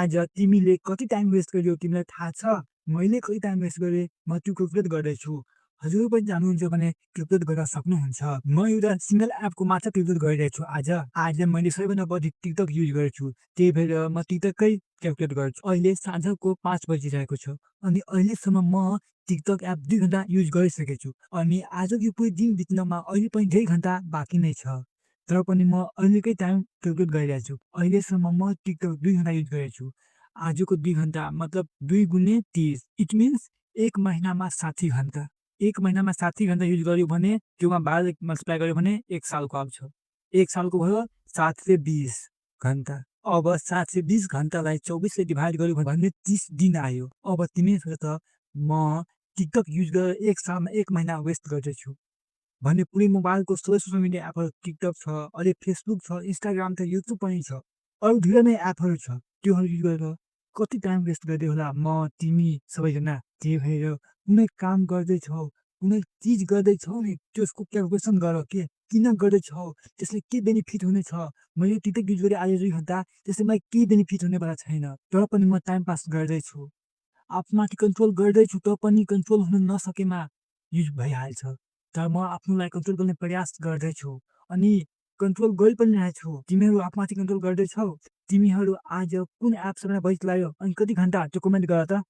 आज तिमीले कति टाइम वेस्ट गर्यौ तिमीलाई थाहा छ? मैले कति टाइम वेस्ट गरेँ, म त्यो क्याल्कुलेट गर्दैछु। हजुर पनि जान्नुहुन्छ भने क्याल्कुलेट गर्न सक्नुहुन्छ। म एउटा सिंगल एपको मात्र क्याल्कुलेट गरिरहेको छु आज। आज मैले सबैभन्दा बढी टिकटक युज गरेको छु। त्यही भएर म टिकटकै क्याल्कुलेट गर्छु। अहिले साँझको 5 बजिरहेको छ अनि अहिलेसम्म म टिकटक एप 2 घन्टा युज गरिसकेको छु अनि आजको यो पुरै दिन बित्नमा अहिले पनि 1.5 घन्टा बाँकी नै छ। तर पनि म अहिलेकै टाइम क्याल्कुलेट गरिरहेको छु। अहिलेसम्म म टिकटक 2 घन्टा युज गरेको छु। आजको 2 घन्टा मतलब 2 गुणे 30 इट मिन्स 1 महिनामा 60 घन्टा। 1 महिनामा 60 घन्टा युज गर्यो भने त्योमा 12 मल्टिप्लाई गर्यो भने 1 सालको आउँछ। 1 सालको भयो 720 घन्टा। अब 720 घन्टालाई 24 ले डिभाइड गर्यो भने 30 दिन आयो। अब तिमी सोच त म टिकटक युज गरेर 1 सालमा 1 महिना वेस्ट गर्दैछु भने पुरै मोबाइलको सबै सोसियल मिडिया एपहरू टिकटक छ, अहिले फेसबुक छ, इन्स्टाग्राम छ, युट्युब पनि छ। अरू धेरै नै एपहरू छ। त्योहरू युज गरेर कति टाइम वेस्ट गर्दै होला म, तिमी सबैजना। त्यही भएर कुनै काम गर्दैछौ, कुनै चिज गर्दैछौ नि त्यसको क्याल्कुलेसन गर के किन गर्दैछौ? त्यसले के बेनिफिट हुनेछ? मैले टिकटक युज गरेँ आज 2 घन्टा, त्यसले मलाई केही बेनिफिट हुनेवाला छैन। तर पनि म टाइम पास गर्दैछु। आफूमाथि कन्ट्रोल गर्दैछु त पनि कन्ट्रोल हुन नसकेमा युज भइहाल्छ। तर म आफ्नोलाई कन्ट्रोल गर्ने प्रयास गर्दैछु अनि कन्ट्रोल गरि पनि रहेको छु। तिमीहरू आफूमाथि कन्ट्रोल गर्दैछौ? तिमीहरू आज कुन एप सबैभन्दा बढी चलायो अनि कति घन्टा त्यो कमेन्ट गर त?